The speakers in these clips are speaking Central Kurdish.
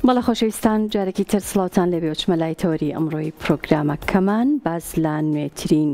بەڵێ خۆشەویستان جارێکی تر سڵاوتان لێبێ و چمە لای تەوەری ئەمڕۆی پرۆگرامەکەمان باس لە نوێترین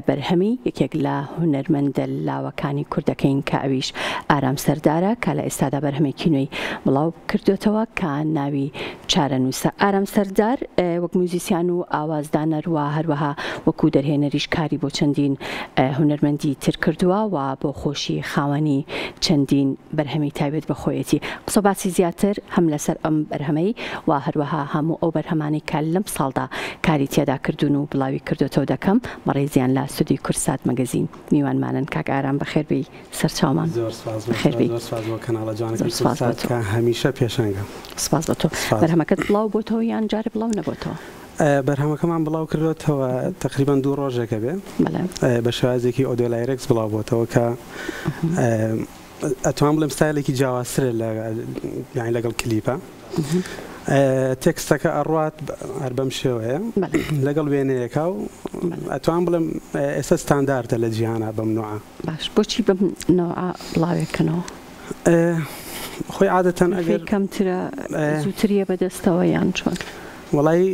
بەرهەمی یەکێک لە هونەرمەندە لاوەکانی کوردەکەین کە ئەویش ئارام سەردارە کە لە ئێستادا بەرهەمێکی نوێی بڵاو کردوێتەوە کە ناوی چارەنووسە. ئارام سەردار وەک میوزیسیان و ئاوازدانەر و هەروەها وەکو دەرهێنەریش کاری بۆ چەندین هونەرمەندی تر کردووە و بۆ خۆشی خاوەنی چەندین بەرهەمی تایبەت بە خۆیەتی. قسە و باسی زیاتر هەم لەسەر ئەم بەرهەمەی و هەروەها هەموو ئەو بەرهەمانەی کە لەم ساڵدا کاری تیادا کردوون و بڵاوی کردۆتەوە دەکەم. بەڕێزیان لە ستۆدیۆی کوردسات مەگەزین میوانمانن. کاک ئارام بەخێر بێی سەرچاومان. زۆر سوپاس بۆ بەخێر بێی. زۆر سوپاس بۆ کەناڵە زۆر جوانەکەی سوپاس بۆ کوردسات تۆ. کە هەمیشە پێشەنگە. سوپاس بۆ تۆ. سوپاس. بەرهەمەکەت بڵاو بۆتەوە یان جارێ بڵاو نەبۆتەوە؟ بەرهەمەکەمان بڵاو کردۆتەوە تەقریبەن دوو ڕۆژێکە بێ. بەڵێ. بە شێوازێکی audio lyrics بڵاو بۆتەوە کە ئەتوانم بڵێم ستایلێکی جیاوازترە لە یانی لەگەڵ کلیپە. تێکستەکە ئەڕوات هەر بەم شێوەیە لەگەڵ وێنەیەکا و ئەتوانم بڵێم ئێستا ستانداردە لە جیهانا بەم نوعە. باش بۆچی بەم نەوعە بڵاوێکەنەوە؟ خۆی عادەتەن ئەگەر کەمترە زووتریە بەدەستەوە یان چۆن؟ وەڵایی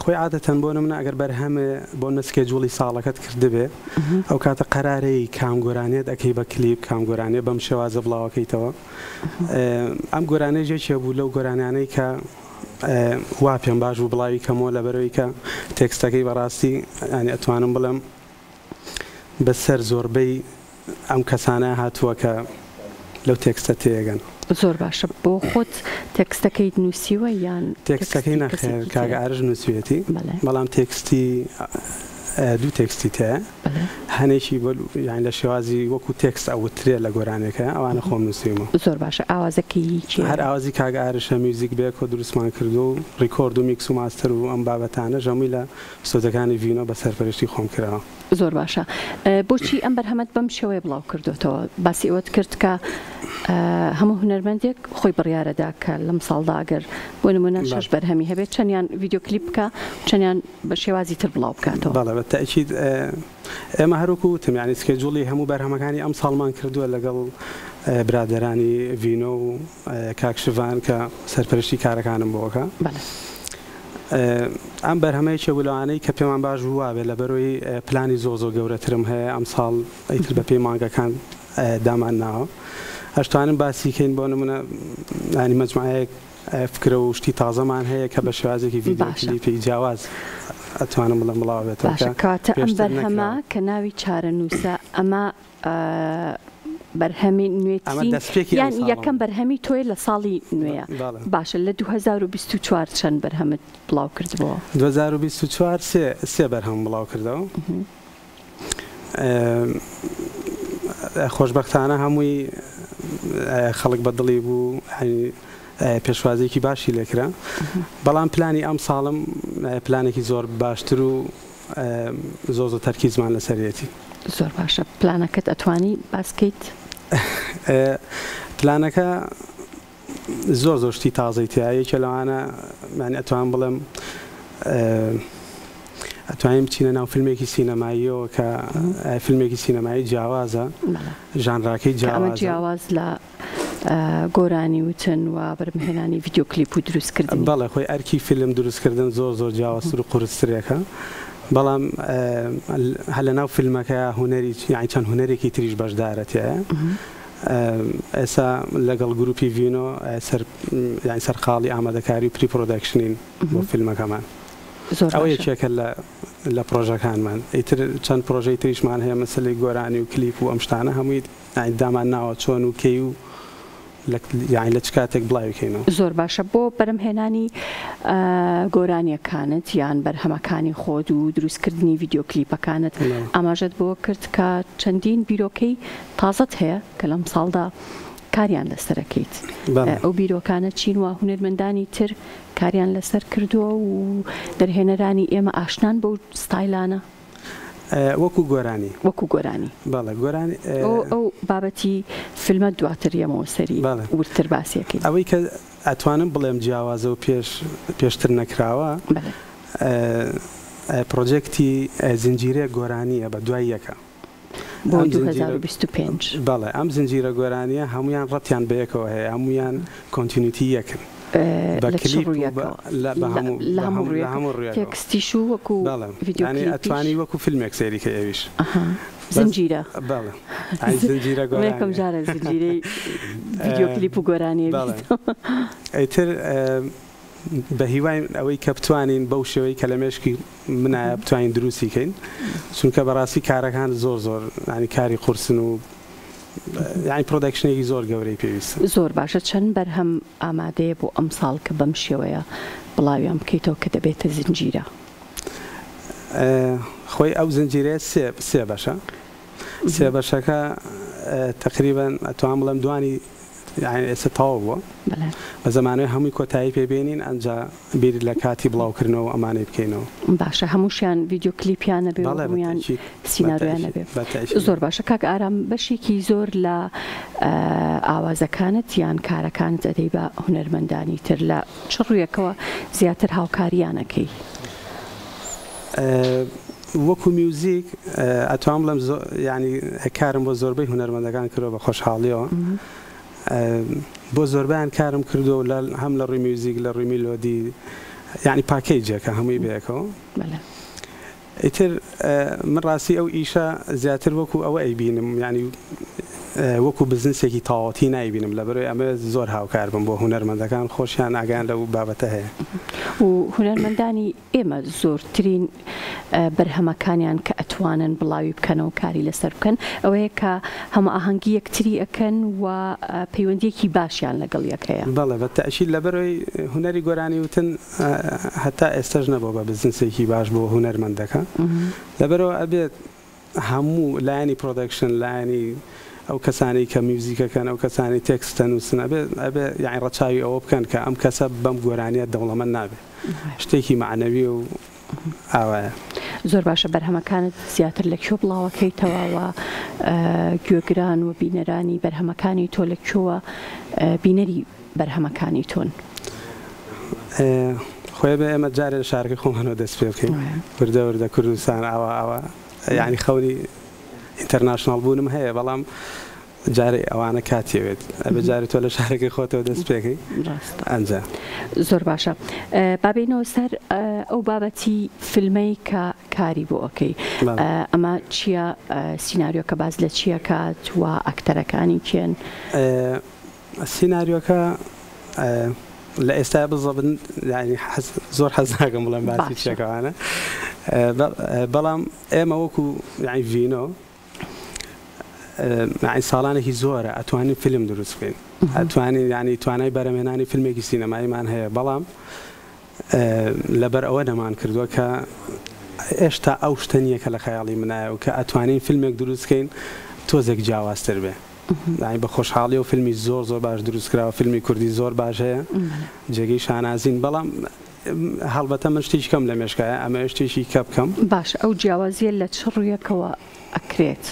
خۆی عادەتەن بۆ نمونە ئەگەر بەرهەمێ بۆ نە schedule ی ساڵەکەت کردبێ ئەو کاتە قەرارەی کام گۆرانیەت ئەکەی بە کلیپ کام گۆرانیە بەم شێوازە بڵاوەکەیتەوە ئەم گۆرانیەش یەکێ بوو لەو گۆرانیانەی کە وا پێم باش بوو بڵاوی کەمەوە لەبەرەوەی کە تێکستەکەی بەڕاستی یانی ئەتوانم بڵێم بەسەر زۆربەی ئەم کەسانە هاتووە کە لەو تێکستە تێگەن. زۆر باشە بۆ خۆت تێکستەکەیت نووسیوە یان تێکستەکەی نەخێر کاک ئارش نووسیوێتی بەڵام تێکستی دوو تێکستی تێیە هەنێکی یان لە شێوازی وەکو تێکست ئەوترێ لە گۆرانێکە ئەوانە خۆم نووسیومە. زۆر باشە ئاوازەکەی هی کێیە؟ هەر ئاوازی کاک ئارشە میوزیک بەیەکەوە دروستمان کردووە و record و میکس و master و ئەم بابەتانەش هەمووی لە ستۆدیۆکانی ڤینۆ بە سەرپەرشتی خۆم کراوە. زۆر باشە بۆچی ئەم بەرهەمەت بەم شێوەیە بڵاو کردۆتەوە؟ باسی ئەوەت کرد کە هەموو هونەرمەندێک خۆی بڕیارەدا کە لەم ساڵدا گەر بۆ نمونە شەش بەرهەمی هەبێت چەندیان ڤیدیۆ کلیپ بکا چەندیان بە شێوازی تر بڵاو بکاتەوە. بەڵێ بە تەئکید ئێمە هەروەکو وتم یانی schedule ی هەموو بەرهەمەکانی ئەم ساڵمان کردووە لەگەڵ برادەرانی ڤینۆ و کاک شڤان کە سەرپەرشتی کارەکانم بۆ ئەکا. بەڵێ. ئەم بەرهەمە یەکێک بوو لەوانەی کە پێمان باش بوو وابێت لەبەرئەوەی پلانی زۆر زۆر گەورەترم هەیە ئەمساڵ ئیتر بەپێی مانگەکان دامان ناوە ئەشتوانم باسی کەین بۆ نمونە ینی مەجموعەیەک فکرە و شتی تازەمان هەیە کە بە شێوازێکی ڤیدیۆ باشە. کلیپی جیاواز ئەتوانم بڵێم بڵاو بێتەوە باشە کە کەواتە ئەم پێشتر بەرهەمە نەکراوە. کە ناوی چارەنووسە ئەمە بەرهەمی ئەمە نوێترین دەستپێکی یان ئەمساڵم. یەکەم بەرهەمی تۆیە لە ساڵی نوێیە بەڵێ. باشە لە 2024 چەند بەرهەمت بڵاو کردبۆوە؟ 2024 سێ بەرهەمم بڵاو کردەوە. خۆشبەختانە هەمووی خەڵک بە دڵی بوو پێشوازیەکی باشی لێکرا بەڵام پلانی ئەمساڵم پلانێکی زۆر باشتر و زۆر زۆر تەرکیزمان لەسەرێتی. زۆر باشە پلانەکەت ئەتوانی باس کەیت؟ پلانەکە زۆر زۆر شتی تازەی تیا یەکێ لەوانە یانی ئەتوانم بڵێم ئەتوانین بچینە ناو فیلمێکی سینەماییەوە کە فیلمێکی سینەمایی جیاوازە ژانراکەی جیاوازە جیاواز لە گۆرانی وتن و بەرهەمهێنانی ڤیدیۆ کلیپ و دروستکردنی. بەڵێ خۆی ئەرکی فیلم دروستکردن زۆر زۆر جیاوازتر و قورسترێکە بەڵام هەر لەناو فیلمەکە هونەری یانی چەند هونەرێکی تریش بەشدارە تیایە ئێستا لەگەڵ گروپی ڤینۆ سەر یانی سەرقاڵی ئامادەکاری و pre production ین بۆ فیلمەکەمان. زۆر ئەوە باشە. یەکێکە لە لە پڕۆژەکانمان ئیتر چەند پڕۆژەی تریشمان هەیە مەسەلەی گۆرانی و کلیپ و ئەم شتانە هەمووی یانی دامان ناوە چۆن و کەی و لە یانی لە چ کاتێک بڵاوی کەینەوە. زۆر باشە بۆ بەرەمهێنانی گۆرانیەکانت یان بەرهەمەکانی خۆت و دروستکردنی ڤیدیۆ کلیپەکانت ئاماژەت بەوە کرد کە چەندین بیرۆکەی تازەت هەیە کە لەم ساڵدا کاریان لەسەر ئەکەیت ئەو بیرۆکانە چین و هونەرمەندانی تر کاریان لەسەر کردووە و دەرهێنەرانی ئێمە ئاشنان بەو ستایلانە؟ وەکو گۆرانی. وەکو گۆرانی. بەڵێ گۆرانی. ئەو بابەتی فیلمە دواتر یەمەوە سەری وردتر باسی ئەکەین. ئەوەی کە ئەتوانم بڵێم جیاوازە و پێش پێشتر نەکراوە پڕۆجێکتی زنجیرەیەک گۆرانییە بە دوای یەکە. بۆ 2025. بەڵێ ئەم زنجیرە گۆرانییە هەموویان ڕەبتیان بەیەکەوە هەیە هەموویان continuity یەکن. بە لە چ کلیپ و بە ڕوویەکەوە؟ لە بە هەموو لە بە هەموو هەموو لە ڕوویەکەوە هەموو ڕوویەکەوە. تێکستیش و وەکو بەڵێ ڤیدیۆ یانی کلیپیش؟ ئەتوانی وەکو فیلمێک سەیری کەی ئەویش. ئەها بەس زنجیرە. بەڵێ یانی زنجیرە من یەکەم گۆرانیە. جارە زنجیرەی ڤیدیۆ کلیپ و گۆرانیە بەڵێ بیستم. ئیتر بە هیواین ئەوەی کە بتوانین بەو شێوەی کە لە مێشکی منایە بتوانین دروستی کەین چونکە بەڕاستی کارەکان زۆر زۆر یانی کاری قورسن و یانی production ێکی زۆر گەورەی پێویستە. زۆر باشە چەند بەرهەم ئامادەیە بۆ ئەمساڵ کە بەم شێوەیە بڵاویان بکەیتەوە کە دەبێتە زنجیرە؟ خۆی ئەو زنجیرەیە سێ سێ بەشە سێ بەشەکە تەقریبەن ئەتوانم بڵێم دوانی یانی ئێستا تەواو بووە بەڵێ. بە زەمانەوەی هەمووی کۆتایی پێ بێنین ئەنجا بیر لە کاتی بڵاوکردنەوە و ئەمانەی بکەینەوە. باشە هەمووشیان ڤیدیۆ کلیپیان ئەبێ و بەڵێ بە هەموویان تەئکید بە سیناریۆیان تەئکید ئەبێ. بە تەئکید. زۆر باشە کاک ئارام بەشێکی زۆر لە ئاوازەکانت یان کارەکانت ئەدەی بە هونەرمەندانی تر لە چ ڕوویەکەوە زیاتر هاوکاریان ئەکەی؟ وەکو میوزیک ئەتوانم بڵێم یانی کارم بۆ زۆربەی هونەرمەندەکان کردوە بە خۆشحاڵیەوە بۆ زۆربیان کارم کردووە و هەم لە ڕووی میوزیک لە ڕووی میلۆدی یعنی package ێکە هەمووی بەیەکەوە ئیتر من ڕاستی ئەو ئیشە زیاتر وەکو ئەوە ئەیبینم یعنی وەکو بزنسێکی تەواوەتی نایبینم لەبەرئەوەی ئەمەوێت زۆر هاوکار بم بۆ هونەرمەندەکان خۆشیان ئاگایان لەو بابەتە هەیە. و هونەرمەندانی ئێمە زۆرترین بەرهەمەکانیان کە ئەتوانن بڵاوی بکەنەوە کاری لەسەر بکەن ئەوەیە کە هەمئاهەنگی یەکتری ئەکەن و پەیوەندیەکی باشیان لەگەڵ یەک هەیە. بەڵێ بە تەئکید لەبەرئەوەی هونەری گۆرانی وتن هەتا ئێستەش نەبووە بە بزنسێکی باش بۆ هونەرمەندەکە لەبەرئەوە ئەبێت هەموو لایەنی production لایەنی ئەو کەسانەی کە میوزیکەکەن ئەو کەسانەی تێکست دەنووسن ئەبێ ئەبێ یانی ڕەچاوی ئەوە بکەن کە ئەم کەسە بەم گۆرانیە دەوڵەمەند نابێ شتێکی مەعنەوی و ئاوایە. زۆر باشە بەرهەمەکانت زیاتر لە کوێ بڵاوەکەیتەوە و گوێگران و بینەرانی بەرهەمەکانی تۆ لە کوێوە بینەری بەرهەمەکانی تۆن؟ خۆی بێ ئێمە جارێ لە شارەکەی خۆمانەوە دەست پێ بکەین وردە وردە کوردستان ئاوا ئاوا یانی خەونی international بوونم هەیە بەڵام جارێ ئەوانە کاتی ئەوێت ئەبێ جارێ تۆ لە شارەکەی خۆتەوە دەست پێکەی ڕاستە ئەنجا. زۆر باشە با بێینەوە سەر ئەو بابەتی فیلمەی کە کاری بۆ ئەکەی ئەمە چییە سیناریۆکە باس لە چییە کات و ئەکتەرەکانی کێن؟ سیناریۆکە لە ئێستایا بزەبت یانی زۆر حەز ناکەم بڵێم باسی باشە. چیەکەوانە بەڵام ئێمە وەکو یانی ڤینۆ یانی ساڵانێکی زۆرە ئەتوانین فیلم دروست بکەین ئەتوانین یانی توانای بەرەمێنانی فیلمێکی سینەماییمان هەیە بەڵام لەبەر ئەوە نەمان کردووە کە ئێشتا ئەو شتە نییە کە لە خەیاڵی منایە و کە ئەتوانین فیلمێک دروست بکەین تۆزێک جیاوازتر بێ یانی بە خۆشحاڵیەوە فیلمی زۆر زۆر باش دروست کراوە فیلمی کوردی زۆر باش هەیە جێگەی شانازین بەڵام هەڵبەتە من شتێکی کەم لە مێشکایە ئەمەوێ شتێکی کە بکەم. باشە ئەو جیاوازیە لە چ ڕویەکەوە ئەکرێت؟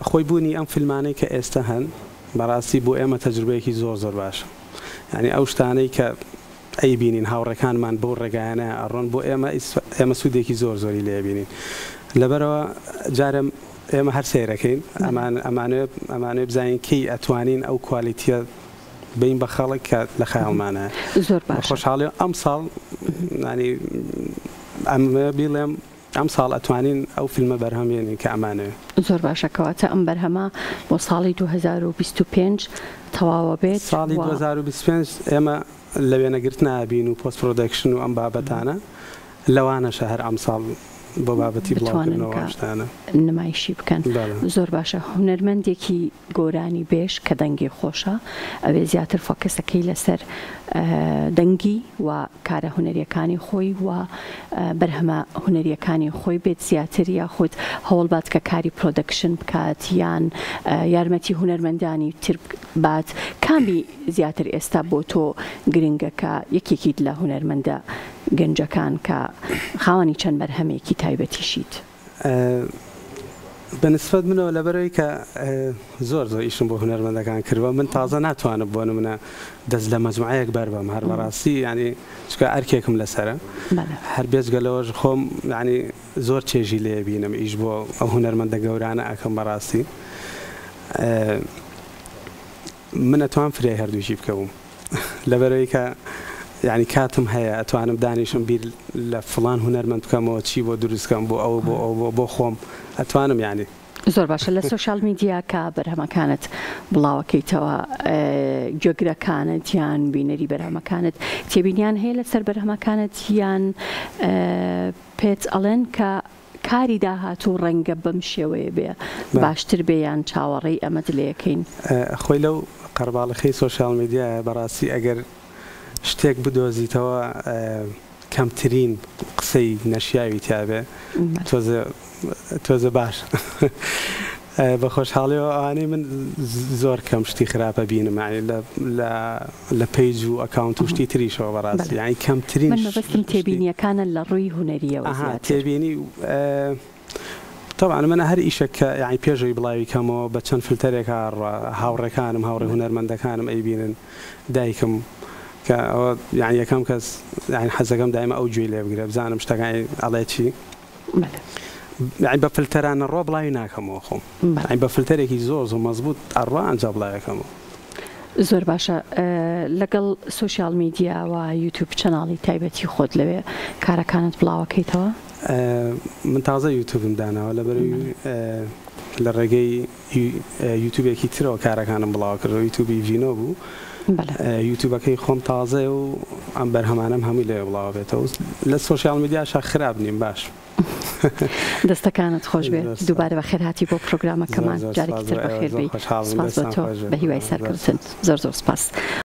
خۆی بوونی ئەم فیلمانەی کە ئێستە هەن بەڕاستی بۆ ئێمە تەجروبەیەکی زۆر زۆر باشە یانی ئەو شتانەی کە ئەیبینین هاوڕێکانمان بەو ڕێگایانە ئەڕۆن بۆ ئێمە ئێمە سوودێکی زۆر زۆری لێ ئەبینین لەبەرئەوە جارێ ئێمە هەر سەیرەکەین ئەمان ئەمانەوێ ئەمانەوێ بزانین کەی ئەتوانین ئەو quality ە بەین بە خەڵک کە لە خەیاڵمانایە. زۆر باشە. خۆشحاڵی ئەمساڵ یانی ئەمەوێ بیڵێم ئەمساڵ ئەتوانین ئەو فیلمە بەرهەم بێنین کە ئەمانەوێ. زۆر باشە کەواتە ئەم بەرهەمە بۆ ساڵی 2025 تەواوە بێت ساڵی و. 2025 ئێمە لە وێنەگرتنا ئەبین و post production و ئەم بابەتانە لەوانەشە هەر ئەمساڵ بۆ بابەتی بتوانن بڵاوکردنەوە کە ئەم شتانە. نمایشی بکەن. بەڵێ. زۆر باشە هونەرمەندێکی گۆرانی بێژ کە دەنگی خۆشە ئەوێ زیاتر focus ەکەی لەسەر دەنگی و کارە هونەریەکانی خۆی و بەرهەمە هونەریەکانی خۆی بێت زیاتر یاخود هەوڵبات کە کاری production بکات یان یارمەتی هونەرمەندانی تر بات کامی زیاتر ئێستا بۆ تۆ گرنگە کە یەکێکیت لە هونەرمەندە گەنجەکان کە خاوەنی چەند بەرهەمێکی تایبەتیشیت؟ بە نسبەت منەوە لەبەرئەوەی کە زۆر زۆر ئیشم بۆ هونەرمەندەکان کردوە من تازە ناتوانم بۆ نمونە دەست لە مەجموعەیەک بەربەم هەر بەڕاستی یانی چونکە ئەرکێکم لەسەرە هەر بێجگە لەوەش خۆم یانی زۆر چێژی لێ بینم ئیش بۆ ئەو هونەرمەندە گەورانە ئەکەم بەڕاستی من ئەتوان فریای هەردووکی بکەوم. لەبەرئەوەی کە یانی کاتم هەیە ئەتوانم دانیشم بیر لە فڵان هونەرمەند بکەمەوە چی بۆ دروست کەم بۆ ئەو بۆ ئەو بۆ بۆ خۆم ئەتوانم یانی. زۆر باشە لە سۆشیال میدیا کە بەرهەمەکانت بڵاوەکەیتەوە گوێگرەکانت یان بینەری بەرهەمەکانت تێبینیان هەیە لەسەر بەرهەمەکانت یان پێت ئەڵێن کە کاری داهاتوو ڕەنگە بەم شێوەیە بێ باشتر بێ یان چاوەڕێی ئەمەت لێکەین؟ خۆی لەو قەرباڵخەی سۆشیال میدیایە بەڕاستی ئەگەر شتێک بدۆزیتەوە کەمترین قسەی نەشیاوی تیابێ تۆزێ تۆزێ باشە بە خۆشحاڵیەوە ئەوانەی من زۆر کەم شتی خراپە بینم یانی لە لە لە page و account و شتی تریشەوە بەڕاستی یانی کەمترین من مەبەستم تێبینیەکانە لە ڕووی هونەریەوە زیاتر. تێبینی تەبعەن من هەر ئیشێک کە یانی پێش ئەوی بڵاوی کەمەوە بە چەند فلتەرێکا ئەڕوا هاوڕێکانم هاوڕێ هونەرمەندەکانم ئەیبینن دایکم کە ئەوە یانی یەکەم کەس یانی حەزەکەم دایمە ئەو گوێی لێ بگرێ بزانم شتەکانی ئەڵێ چی یانی بە فلتەرا نەڕوا بڵاوی ناکەمەوە خۆم یانی بە فلتەرێکی زۆر زۆر مەزبووت ئەڕوا ئەنجا بڵاوێکەمەوە. زۆر باشە لەگەڵ سۆشیال میدیا و یوتوب channel ی تایبەتی خۆت لەوێ کارەکانت بڵاوەکەیتەوە؟ من تازە یوتوبم داناوە لەبەرئەوەی لە ڕێگەی یوتوبێکی ترەوە کارەکانم بڵاوە کردەوە یوتوبی ڤینۆ بوو یوتوبەکەی خۆم تازەیە و ئەم بەرهەمانەم هەمووی لەوێ بڵاوە بێتەوە لە سۆشیال میدیاشا خراپ نیم باش. دەستەکانت خۆش بێ دووبارە بەخێرهاتی بۆ پرۆگرامەکەمان جارێکی تر بەخێر بێی سپاس بۆ تۆ بە هیوای سەرکەوتن زۆر زۆر سپاس.